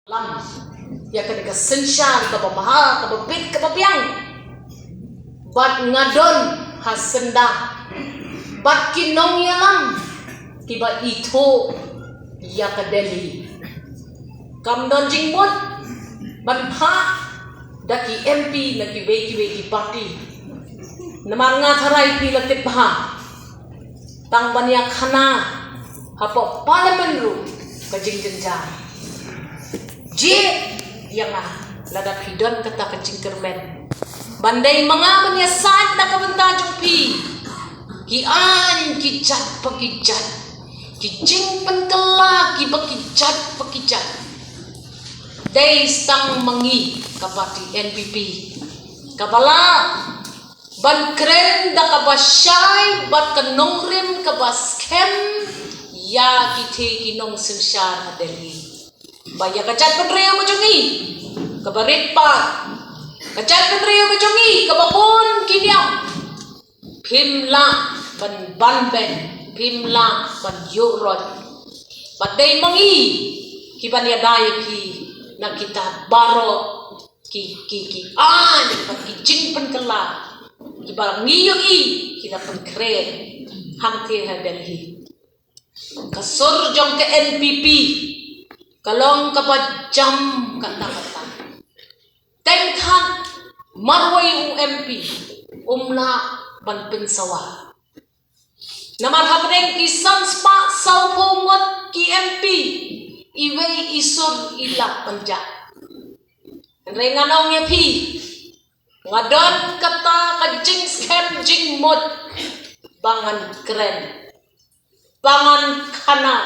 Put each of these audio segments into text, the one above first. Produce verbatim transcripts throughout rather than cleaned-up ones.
Lam ïa kane ka synshar kaba bha, kaba bit, kaba biang. Bad nga don ha syndah bad ki nongïalam kiba ithuh ïa ka Delhi. Kam don jingmut ban phah da ki M P na kiwei kiwei ki party. Namar nga tharai phi la tip bha, tang ban ïa khana hapoh Parliament ruh ka jingjynjar. Jied ïa nga lada phi don kata ka jingkyrmen ban dei ma nga ban ïasaid na ka bynta jong phi. Ki aiñ ki jait pa ki jait, ki jingpynkylla kiba ki jait pa ki jait. Dei tang ma ngi ka party N P P kaba lah ban kren da kaba shai bad ka nongrim kaba skhem ïa kitei ki nongsynshar ha Delhi. Ba ïa ka jaitbynriew ka jong ngi kaba rit paid, ka jaitbynriew ka jong ngi kaba bun ki niam, phim lah ban ban beiñ, phim lah ban ïuh roit. Bad dei ma ngi ki ban ïada ïa phi na kita baroh ki, ki, ki aiñ bad ki jingpynkylla kiba ngi ïohi ki la pynkhreh hangtei ha Delhi. Ka sur jong ka N P P ka long kaba jam kata kata. Teng khat marwei u M P um lah ban pynsawa. Namar hapdeng ki san spah sawphew ngut ki M P, iwei i sur i lah ban jah. Hynrei ngan ong ïa phi, nga don kata ka jingskhem jingmut ba ngan kren, ba ngan khana,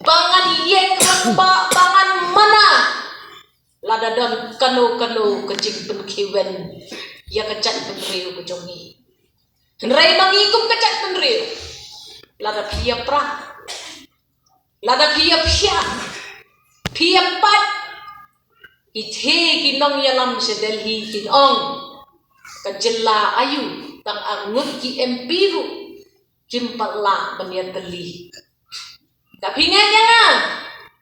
ba ngan ïeng rangbah, ba ngan mana. Lada don kano kano ka jingpynkhiew ïa ka jaitbynriew ka jong ngi. Hynrei ma ngi kum ka jaitbynriew, lada phi ïa pra, lada phi ïa phiah, phi ïa pat, kitei ki nongïalam sha Delhi kin ong, ka jylla aïu tang ar ngut ki M P ruh kim pat lah ban ïatylli. Ka phi ngeit ïa nga,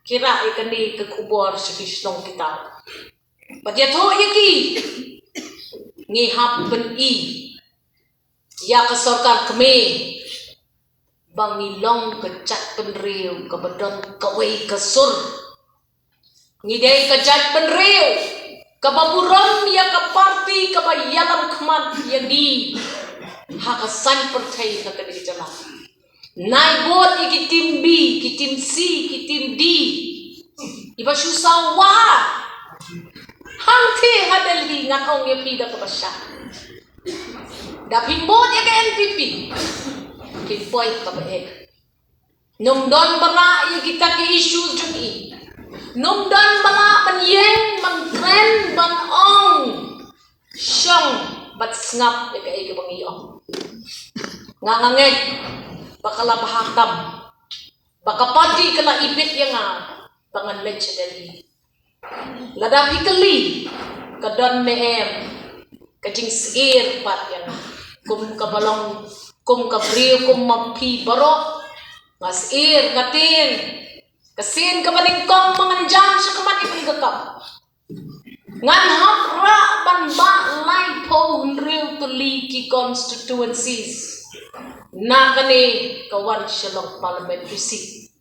ki rah ïa kane ka khubor sha ki shnong ki thaw. Bad ïathuh ïa ki, ngi hap pyni ïa ka sorkar kmie ba ngi long ka jaitbynriew kaba don kawei ka sur. Ngi dei ka jaitbynriew kaba burom ïa ka party kaba ïalam khmat ïa ngi ha ka saiñ pyrthei ha kane ka jylla. Nai bud ïa ki tim B, ki tim C, ki tim D, iba shu sawa hangtei ha Delhi. Ngan ong ïa phi da kaba shai, da phi bud ïa ka N P P, phi poi kaba eh. Nym don ba lah ïa kita ki issue jong i. Nym don ba lah ban ïeng, ban kren, ban ong shong bad sngap ïa kaei kaba ngi ong. Nga, nga ngeit ba ka la bha tam ba ka party ka la ibit ïa nga ba ngan leit sha Delhi. Lada phi kylli, ka don ne em ka jingsyier pat ïa nga kum kaba long, kum ka briew kum ma phi baroh. Nga syier, nga tieng. Ka sien kaba nyngkong ba ngan jan sha khmat ïa kane ka kam, ngan hap rah ban bah laiphew hynriew tylli ki constituencies na kane ka wan sha long parliamentary seat.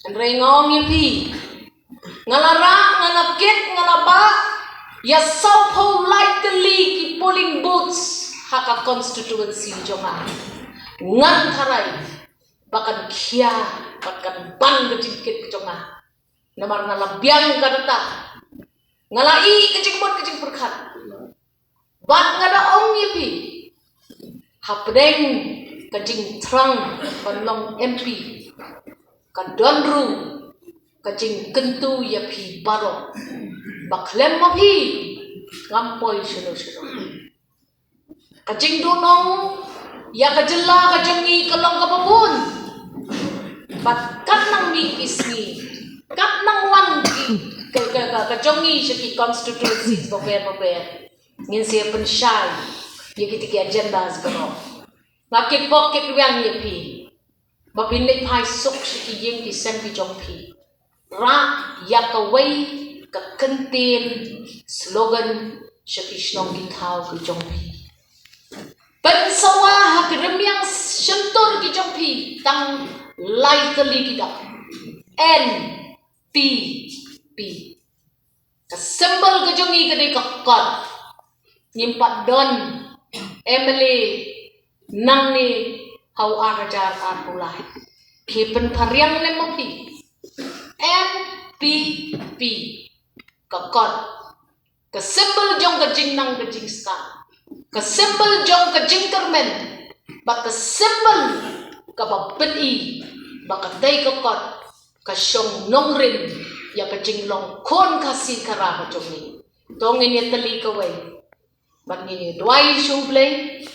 Hynrei nga ong ïa phi, nga la rah, nga la kit, nga la bah ïa sawphew lai tylli ki polling booths ha ka constituency jong nga. Ngan tharai ba kan khia, ba kan ban ka jingkit ka jong nga. Namar nga la biang ka data, nga la ïoh ka jingmut ka jingpyrkhat. Bad nga da ong ïa phi, hapdeng ka jingthrang ban long M P, ka don ruh ka jingkyntu ïa phi baroh ba khlem ma phi ngam poi shano shano. Ka jingduhnong ïa ka jylla ka jong ngi ka long kaba bun. Bad kat nang mih ki sngi, kat nang wan ki, ka, ka, ka, ka jong ngi sha ki constituencies bapher bapher, ngin sa ïa pynshai ïa kita ki agendas baroh. Nga kit bok kit rwiang ïa phi ba phin leit phai suk sha ki ïing ki sem ki jong phi. rah ïa kawei ka kyntien slogan sha ki shnong ki thaw ki jong phi. Pynsawa ha ki rymmiang shyntur ki jong phi tang lai tylli ki dap. N P P. Ka symbol ka jong ngi ka dei ka kot. Ngim pat don M L A nangne ha u ar hajar arphew lai. Ki pynphariang lem ma phi. N P P. Ka kot. Ka symbol jong ka jingnang ka jingskhem. Ka symbol jong ka jingkyrmen. Bad ka symbol kaba pyni ba ka dei ka kot ka shong nongrim ïa ka jinglong khun Khasi Khara ka jong ngi. To ngin ïa tylli kawei. Bad ngin ïa duwai sha U Blei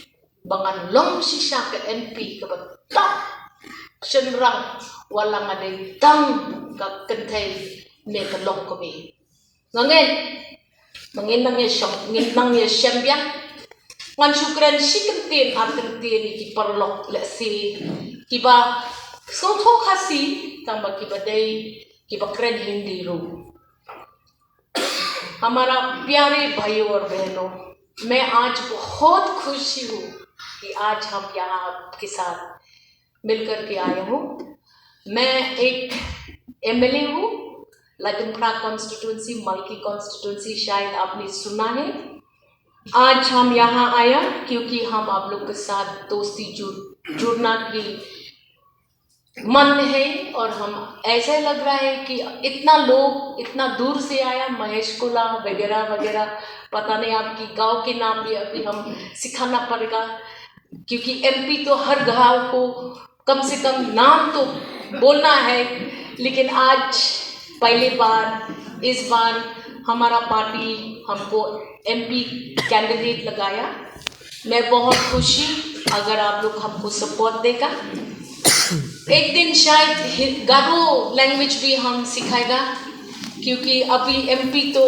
ba ngan long shisha ka N P kaba top shynrang, wat la nga dei tang ka kynthei ne ka longkmie. Nga ngeit ba ngin nang ïa shong, ngin nang ïa shem biang. Ngan shu kren shi kyntien ar kyntien ïa ki paralok lehse kiba sngewthuh Khasi tang ba kiba dei kiba kren Hindi ruh. हमारा प्यारे भाइयों और बहनों, मैं आज बहुत खुशी हूँ कि आज हम यहाँ आपके साथ मिलकर के आया हूँ। मैं एक एमएलए हूँ, लदनपरा कॉन्स्टिट्यूएंसी, मलकी कॉन्स्टिट्यूएंसी, शायद आपने सुना है। आज हम यहाँ आया क्योंकि हम आप लोग के साथ दोस्ती जुड़ जुड़ना की मन है और हम ऐसा लग रहा है कि इतना लोग इतना दूर से आया, महेश कोला वगैरह वगैरह, पता नहीं आपकी गांव के नाम भी अभी हम सिखाना पड़ेगा, क्योंकि एमपी तो हर गांव को कम से कम नाम तो बोलना है। लेकिन आज पहली बार, इस बार हमारा पार्टी हमको एमपी कैंडिडेट लगाया। मैं बहुत खुशी अगर आप लोग हमको सपोर्ट देगा। एक दिन शायद हि- गारो लैंग्वेज भी हम सिखाएगा, क्योंकि अभी एमपी तो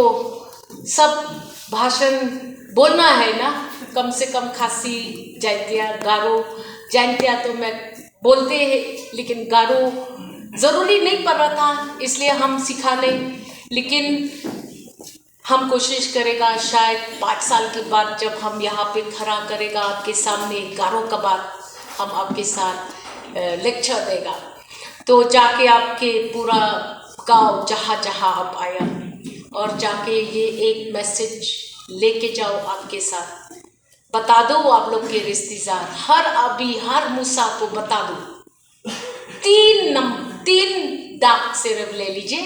सब भाषण बोलना है ना, कम से कम खासी, जैंतिया, गारो, जैंतिया तो मैं बोलते हैं, लेकिन गारो जरूरी नहीं पड़ रहा था, इसलिए हम सिखा लें। लेकिन हम कोशिश करेगा, शायद पाँच साल के बाद जब हम यहाँ पे खड़ा करेगा आपके सामने गारो का बात, हम आपके साथ लेक्चर देगा, तो जाके आपके पूरा गांव जहाँ जहाँ आप आया और जाके ये एक मैसेज लेके जाओ आपके साथ। बता दो आप लोग के रिश्तेदार, हर अभी हर मूसा को बता दो। तीन नंबर, तीन दाग सिर्फ ले लीजिए,